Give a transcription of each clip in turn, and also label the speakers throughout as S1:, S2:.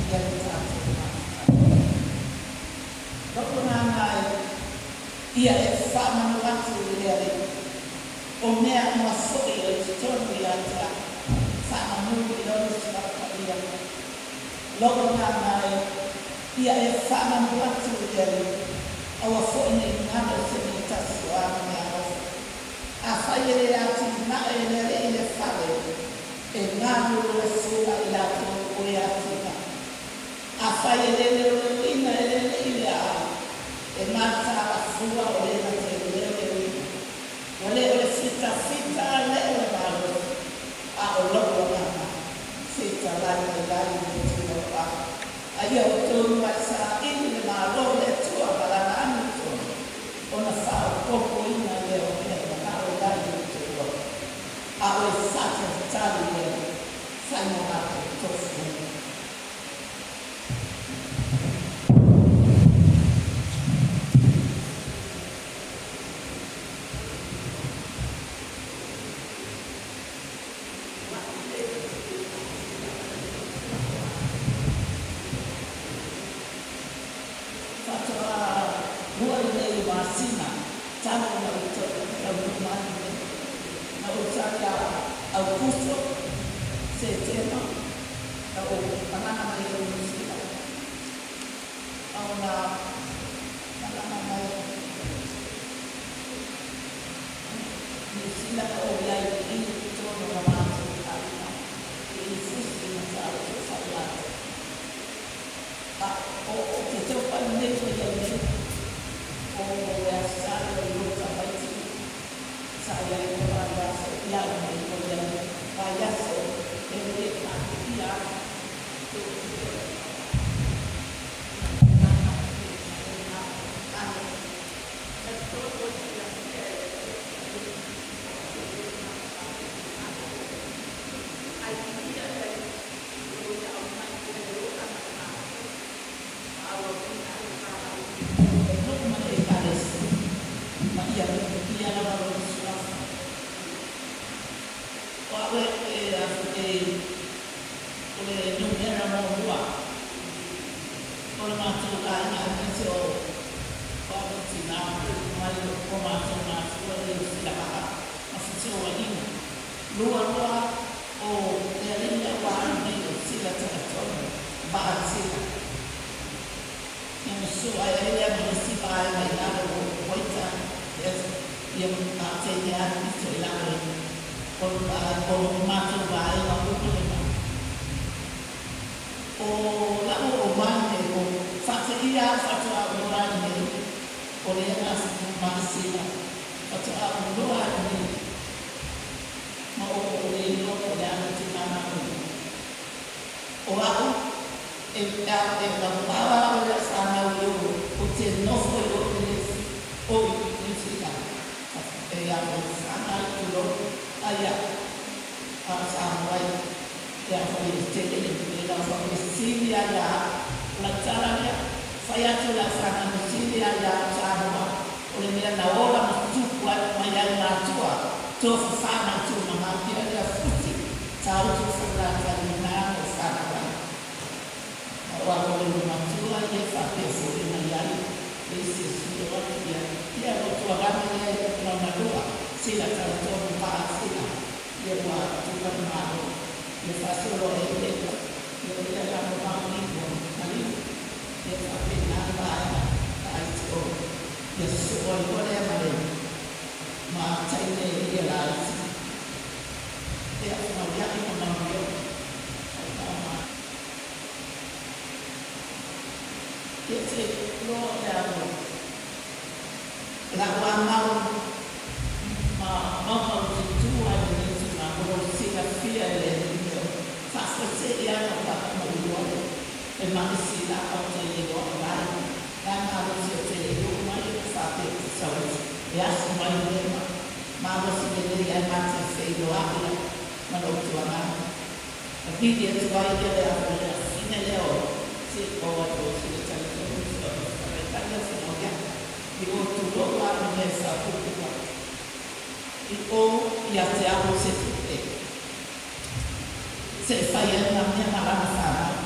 S1: ia le tatou mafuta. Lou agaga e, ia e faamanu atu i le Alii, o mea uma foi o i totonu ia te au, faamanu i lona Suafa Paia. Lou agaga e, ia e faamanu atu i le Alii, aua foi ne i galo se mea e tasi o ana meaalofa. Afai e le atinae e le Alii le fale, e galulue fua i latou o e atinae. Afai e le leoleoina e le Alii le aai, e mataala fua o le na te leoleoina. Ua le o le fitafita le o le malosi, a o lou agaga, fetalai mai ai i le Atua o au. A ia outou uluai saili le Malo o le Atua ma Lana amiotonu, ona faaopoopoina lea o mea e manao ai outou ai. A o le faatalitali lea, fai ma matou tofu. Faatoa 2 lelei masina talu ona ou taunuu mai i inei. Na ou sau ia Aukuso, Setema, na ou malaga mai ai i Niu Sila. A ona malaga mai Niu Sila na ou i ai i i totonu o ma matou aiga i i Fusi ma Tāutu o Faleata. A o te taupai nei ua i ai nei, o le Aso Sa lea o le tamaiti sa i ai le vaiaso i au nei ua i ai vaiaso e le papiia ai. E nuu ma le Ekalesia, ma ia viiia lava lona Suafa. O au e e o le numera muamua o le matou aiga aemaise o au ma tinā ma tupu mai o matou matua i o Silahaa ma fesoaina. Lua loa o le alii lea ua alu nei o Sila Tagatonu Vaatila. Ia ma sosoo ae ai lea ma isi vaega i lalo o Waita ia ma teine atu pito i lalo o o matou vaega uma lena. O la'u oo mai nei, o faateia au faatoa ou iloa ai nei, o lea na masina faatoa ou iloa ai nei, ma o ou le iloa po o le a le tulaga o i ai. O a'u e e laupao a'u e la'u fanau i o ou te nofo i o i le o i Niu Sila e a'u e faga i tulou ai a'u a o Samoa i e a foi e tele le le lau foi e sili a ia a'u. O lau tala lea, fai atu i lau fanau e sili a ia a'u Samoa o le mea na ola ma tupu ai mai ai matua tofa fanau tūmamau ia lea fusi tāutu Faleata i luna o fanau ai. Ma o au o le ulumatua ia faapea foi ona i ai le isi e sui o atu ia ia lotu agana lea i lona lua sila talatonu maa sila ia ua tuka le Malo ia faasolo ai le ia o lea la mo maoniua maliu ia faapena le vaega laiti o ia sosoo ai loa lea ma le ma taine ia laiti ia mauia'i ma manuia ai taoga. Ia te loa le alo la'u a mau ma maumaututu ai lenei itumalo o silafia e le alii mea o faafuase'i ana papa ma iloa e maisi lava o te le iloa mai la malosi o te le oo mai o faapea o te sau e aso mai lea ma malosi lelei ae matou feiloai ai ma lou tuagaga. Na vili atu ai ia le alo i le afine lea o se o ai o sila talitonu se o tamaitali a Finauia'i i o tulou a le mea e faapupu ai i o ia te au o se tupe se e fai ai nā mea ma lana fanau.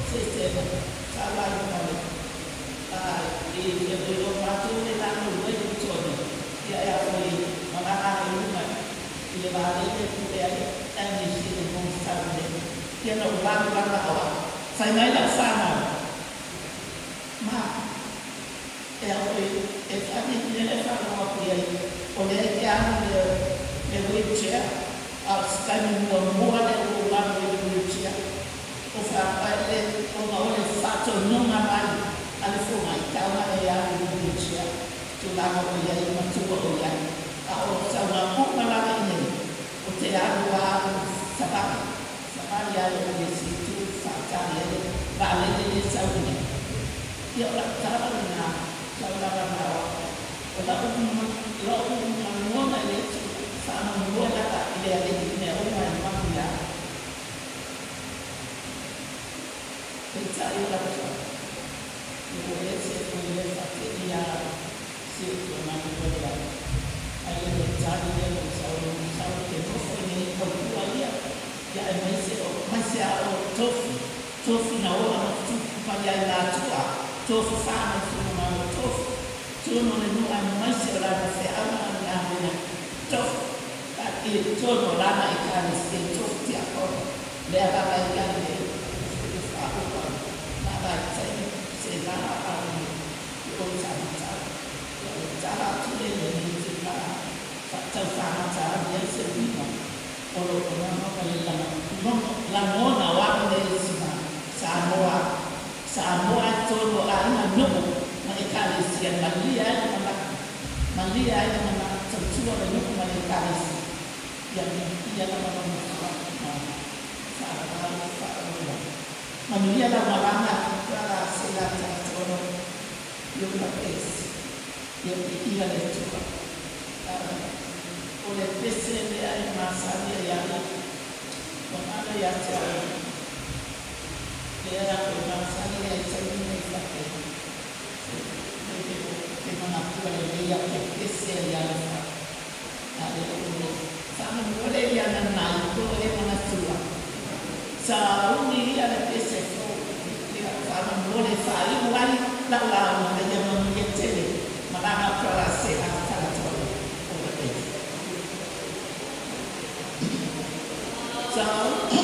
S1: Se sa lai ma le a i e o o matou le lano le tonu ia e foi malaga i luga i le vaalele pule ai ai nisi le mo sau le ia na ulaga lava aua fai mai lau fanau ma e a foi e fani le faalogo atu i ai o lea e te alu le wheelchair a o se taimi muamua lea ua ou alu i le wheelchair o faapea ona o le faatonuga mai a le fogai tauna e alu i le wheelchair tulaga o i ai matua o i ai a o sauga uma lava i nei o te alu a alu savali savali ai o le isi itu faatali ai le vaalele lea e sau i nei. Ia o lau tala lena sau lava na o o lau lou lagona i le faamoemoe lava i le Alii i mea uma e manuia ai. Peitai o lau tala, ia ua ese foi lea faateia si ou tuamanuia le au. Ae le tali lea ua sau sau te nofo i nei tautua ia, ia aemaise o maise a o tofi, tofi na ola ma tutupu mai ai matua, tofi faamaifuna tofi, tonu le nuu aemaise o lana feauga ma le galuega tofi, i totonu o lana Ekalesia i tofi tiakono, lea lava e i ai le faaopa ma vaitaimi se la a le o taumatau. Ia o le tala atu lea i lenei itula faataufagataalia ai se uiga o lo o lagona le lagona o au nei sina Samoa Samoa i totonu o aiga nuu ma Ekalesia e malie ai le manatu malie ai le manatu tautua le nuu ma le Ekalesia ia viiia lava lona faaofi ma faalalalo faaaloalo. Manuia lau malaga Brother Sela Talatolo Iola Pesi ia viiia le Atua. O le pese lea e masani ai au ua galo ia te au lea e masani ai taimi nei faapea e manatua lelei au te pese ai alofa a le o le faamolemole ia nanai po e manatua sauni ia le pese fou ia faamolemole faaiu ai lau lauga ia manuia tele malaga Brother Sela Talatolo all the best. Sauni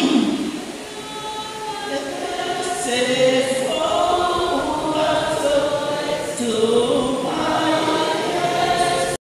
S1: le pese.